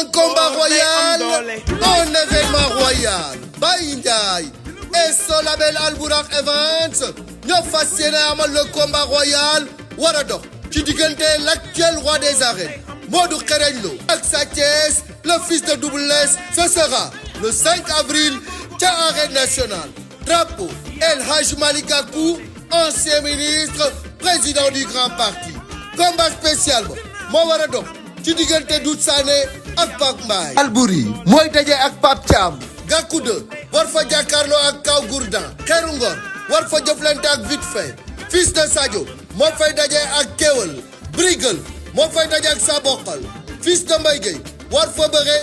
Un combat royal, un événement royal. Baye Ndiaye et son label Albourakh Events ñoo fas yéene amal le combat royal war a dox ci diggante l'actuel roi des arènes Modou Xarañ Lo ak Sa Thiès le fils de Double Less. Ce sera le 5 avril ca Arène Nationale. Drapeau El Hadj Malick Gakou, ancien ministre, président du Grand Parti. Combat spécial ba moo war a dox ci diggante Doudou Sané ak Pape Mbaye. Albouri mooy daje ak Pape Thiam. Gakou 2 war fa jàkkaarloo ak Kaw Gourdin. Xeeru Ngor war fa jëflante ak Vite Fait. Fils de Sadio moo fay daje ak Kéwel. Brigal moo fay daje ak Sabokal. Fils de Mbaye Gueye war fa bëre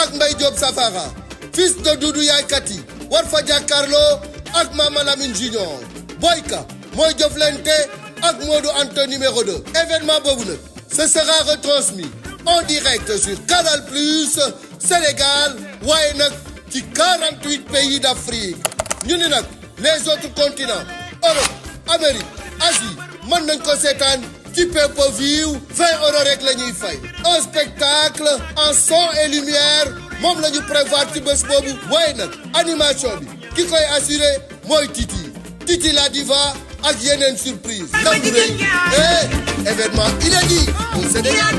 ak Mbaye Diop Safara. Fils de Doudou Yaye Kati war fa jàkkaarloo ak Mama Lamine Junior. Boyka mooy jëflante ak Modou Anta numéro 2. Événement boobu nag ce sera retransmis en direct sur Canal Plus Sénégal waaye nag ci 48 pays d'Afrique. ñu ni nag les autres continents Europe Amérique Asie mën nañ ko seetaan ci pay-per-view 20 € rek la ñuy fay. Un spectacle en son et lumière moom la ñu prévoir ci bés boobu waaye nag animation bi ki koy assuré mooy Titi la diva ak yeneen surprise. ndax du rëy événement inédit au Sénégal.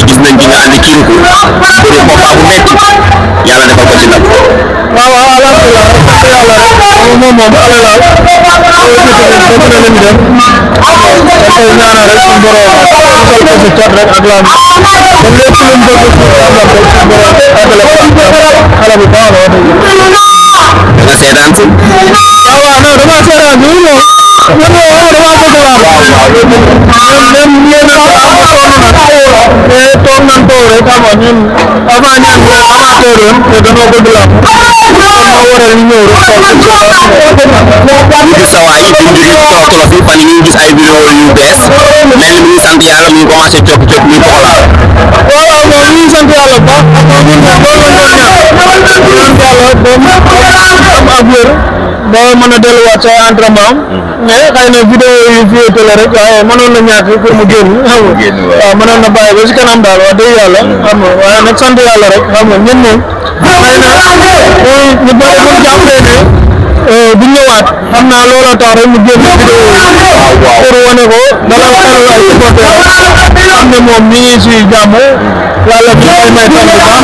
gis nañ ci nga ànd kii ko bëri combat bu metti yàlla defal ko ci ndam. waaw alhamdulilah moom xale la boobu la leen dem koy ñaanal rek suñu borom musal ko si cat rek ak laam ba lépp lu mu bëgg pour am rek suñu borom àggale ko xale bu baax la wax dëgg. nga seetaan si. waaw non dama seetaan si moom dama bëgg waaw même yéen a mais toog nañ toog rek xam nga ñun avant ñun amateur woon te dañoo bëgg la moo waral ñu ñëw rek ñu gis sa waa ji bi mu jógee tolof tolof yi fan yii ñu gis ay vidéo yu bees mais ni mu ngi sant yàlla mu ngi commencé coppi muy poxlaal. waaw non ñu ngi sant yàlla bu baax ñun moom loolu la ñu doon ñaan yàlla am ak wér ba mën a delluwaat say entraînement mais xëy na vidéo yi fi télé rek waaye mënoon na ñàkk pour mu génn xam nga waaw mënoon na bàyyi ba si kanam daal wax dëgg yàlla xam nga waaye nag sant yàlla rek xam nga ñun moom xëy na ñu bëri bu jàppee ne du ñëwaat xam naa looloo tax rek mu génn vidéo yi pour wane ko dalal xelal ay supporters xam ne moom mi ngi si jàmm yàlla mi ngi may tam bu baax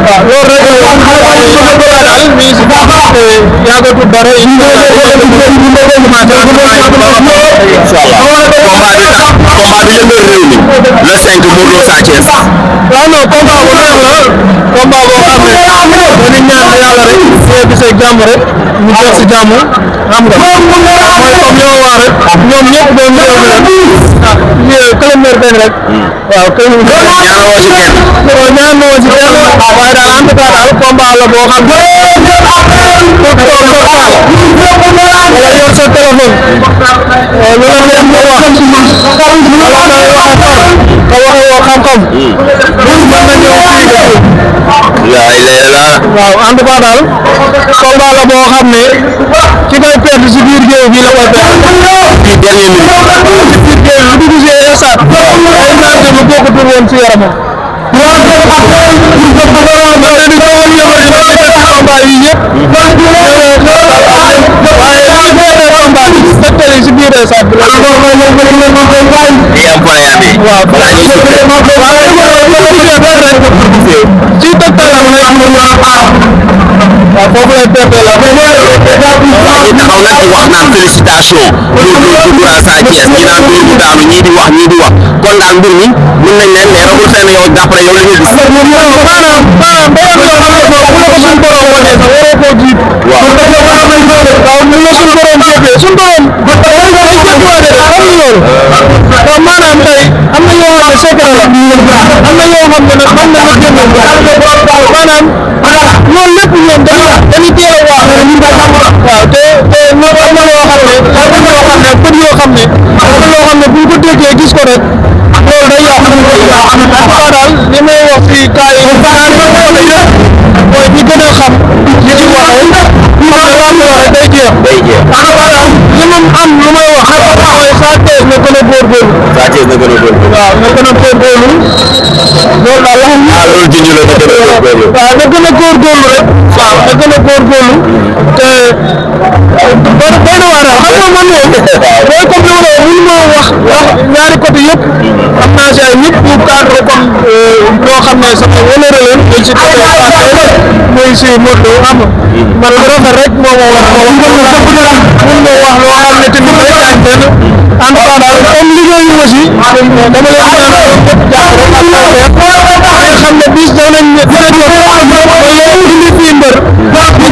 waaw loolu rek daal mi ngi si jàmm te yàggatul dara incha allah combat bi yëngal réew mi le 5 Modou Lo Sa Thiès. waaw non combat bu neex la combat boo xam ne dañuy ñaan yàlla rek fee bi say jàmm rek ñu jeex si jàmm xam nga mooy comme li ma wax rek ñoom ñëpp doon réew mi rek kële meer benn rek waaw kële ñaanoo ci kenn. ñaan moo ci kenn waaye daal en tout cas daal combat la boo xam ne pour toog nga xaar wala yor sa téléphone lu la neex nga wax wala ngay waxe far nga waxe woo xam-xam mën na ñëw fii def waaw en tout cas daal combat la boo xam ne ki koy perdre si biir géew bi la koy perdre ci dernier minute. si biir géew bi bu dugg see stade ay nante lu bokkutul woon si yaramam combat yi ñëpp waaye li si biir stade bi la waaw ci tëkkalam rek waaw foofu lay perte la ñi taxaw nag di wax naan félicitation pour Sa Thiès ñi naan mbir mu daanu ñii di wax kon daal mbir mi mën nañ ne tey raxul xëy na yow d'après yow la nga gis. maanaam day am loo xam ne moom bu la ko suñu borom wane sax waroo koo jiit. waaw mu la suñu borom jëfee suñu borom waaw maanaam tey am na yoo xam ne secret la am na yoo xam ne nag mën na la génn maanaam loolu lépp ñoom dañuy teel a wax waaw te nag am na loo xam ne bët yoo xam ne am na loo xam ne bu ñu ko déggee gis ko rek loolu day yàq daal li may wax fii kaay yi mooy ñi gën a xam li ci waxee li ma wax day jeex li ma waaw na gën a góorgóorlu loolu daal la xam. loolu junj la na gën a góorgóorlu. waaw na gën a góorgóorlu rek. waaw na gën a góorgóorlu te doy na waar daal xam nga man moom. mooy comme li ma la wax mënu ma wax ndax ñaari côté yëpp am naa si ay nit ñu cadre comme ñoo xam ne sama wëlëre leen muy si côté Fatou muy si Modou xam nga man lu rafet rek moo ma wax mun nga wax loo xam ne tamit day gaañ benn en tout cas daal comme liggéeyu ma si dama leen ñaan ñëpp jàpp rek ak nga xam ne bis danañ indi fii mbër ñu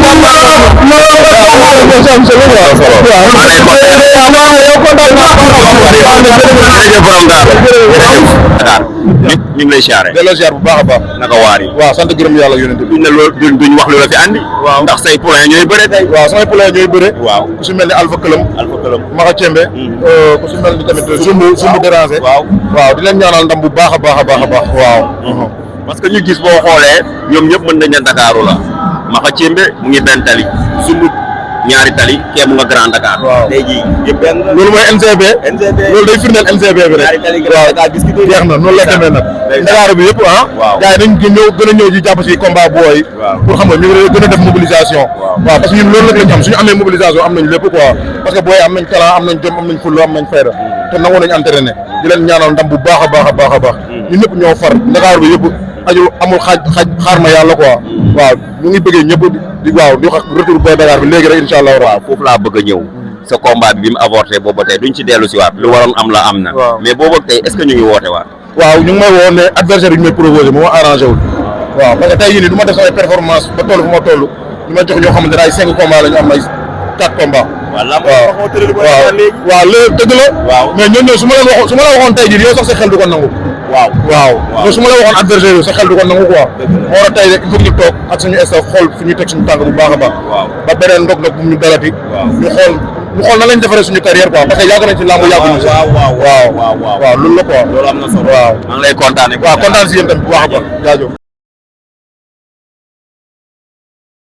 ñu ngi lay siyaare. delloo siyaar bu baax a baax. naka waar yi. waaw sant gërëm yàlla ak yonent bi. duñ ne loolu duñ wax lu la fi andi. waaw ndax say poulain ñooy bëre tey. waaw samay poulain ñooy bëre. waaw ku si mel ni Alpha Këlam. Alpha Këlam. Maxa Cembe. ku si mel ni tamit Zumbu déranger. waaw di leen ñaanal ndam bu baax a baax a baax a baax. waaw. parce que ñu gis boo xoolee ñoom ñëpp mën nañ ne Ndakaaru la Maxa Cembe mu ngi benn tali Zumbu ñaari tali kee mu nga Grand Dakar. waaw tey jii yëpp benn loolu mooy NCB. loolu day firndeel NCB bi rek. waaw jeex na noonu la demee nag. Dakar bi yëpp ah. waaw gars yi nañ gën a ñëw ji jàpp si combat booy. pour xam nga ñu gën a def mobilisation. waaw parce que ñun loolu rek lañ am suñu amee mobilisation am nañ lépp quoi parce que booy am nañ talent am nañ jom am nañ fulla am nañ fayda te nangoo nañ entraîné di leen ñaanal ndam bu baax a baax a baax a baax ñun ñëpp ñoo far Dakar bi yëpp aju amul xaar ma yàlla quoi waaw ñu ngi bëggee ñëpp di waaw di wax retour Boy Dakar bi léegi rek incha allah. waaw foofu laa bëgg a ñëw sa combat bi mu avorté boobu ba tey duñ ci dellu si waat lu waroon am la am na. mais boobu ak tey est ce que ñu ngi woote waat. waaw ñu ngi may woo ne adversaire yi ñu may proposé moo arrangé wul waaw parce que tey jii nii du ma def samay performance ba toll fu ma toll ñu ma jox ñoo xamante ne ay 5 combats la ñu am ay 4 combats. waaw léegi dëgg la. mais ñooñu su ma la waxoon tey jii yow sax sa xel du ko nangu. waaw mais su ma la waxoon adversaire yi sa xel du ko nangu quoi. moo war a tey rek il faut ñu toog ak suñu staff xool fu ñuy teg suñu tànk bu baax a baax. ba beneen ndog-ndog bu ñu dalati. ñu xool nan lañ defaree suñu carrière quoi parce que yàgg nañ ci làmb yàgg nañ ci. waaw loolu la quoi. loolu am na solo. waaw maa ngi lay kontaanee. waaw kontaan si yéen tamit bu baax a baax jaajëf.